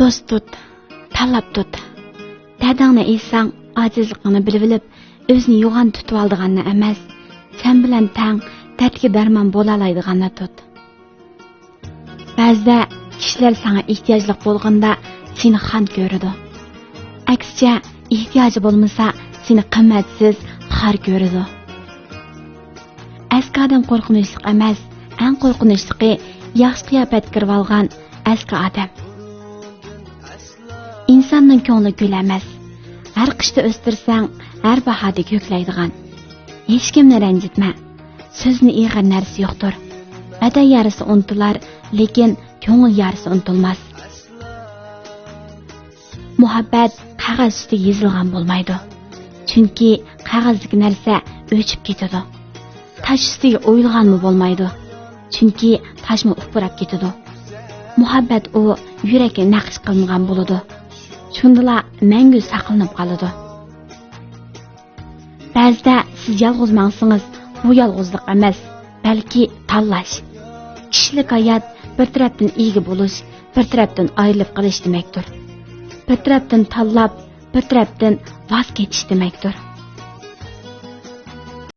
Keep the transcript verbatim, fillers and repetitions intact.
دوست تۇت، تاللاپ تۇت. دەردىڭنى ئېيتساڭ، ئاجىزلىقىڭنى بىلىۋېلىپ، ئۆزىنى يوغان تۇتۇۋالىدىغاننى ئەمەس، سەن بىلەن تەڭ دەردكە دەرمان بولالايدىغاننى تۇت. بەزىدە كىشىلەر ساڭا ئېھتىياجلىق بولغاندا سېنى خان كۆرىدۇ. ئەكسىچە، ئېھتىياجى بولمىسا سېنى قىممەتسىز، خار كۆرىدۇ. ئەسكى ئادەم قورقۇنچلۇق ئەمەس، ئەڭ قورقۇنچلۇقى ياخشى قىياپەت كىرىۋالغان ئەسكى ئادەم. ئىنساننىڭ كۆڭلى گۈل ئەمەس، ھەر قىشتا ئۆستۈرسەڭ، ھەر باھاردا كۆكلەيدىغان. ھېچكىمنى رەنجىتمە، سۆزنى ئېغىر نەرسە يوقتۇر. بەدەن يارىسى ئۇنتۇلار، لېكىن كۆڭۈل يارىسى ئۇنتۇلماس. مۇھەببەت قەغەز ئۈستىگە يېزىلغان بولمايدۇ. چۈنكى قەغەزدىكى نەرسە ئۆچۈپ كېتىدۇ. تاش ئۈستىگە ئويۇلغانمۇ بولمايدۇ. چۈنكى تاشمۇ ئۇپراپ كېتىدۇ. مۇھەببەت ئۇ يۈرەككە نەقىش قىلىنغان بولىدۇ. شۇندىلا مەڭگۈ ساقلىنىپ قالىدۇ. بەزىدە سىز يالغۇز ماڭسىڭىز، بۇ يالغۇزلۇق ئەمەس، بەلكى تاللاش. كىشىلىك ھايات بىر تەرەپتىن ئىگە بولۇش، بىر تەرەپتىن ئايرىلىپ قېلىش دېمەكتۇر. بىر تەرەپتىن تاللاپ، بىر تەرەپتىن ۋاز كېچىش دېمەكتۇر.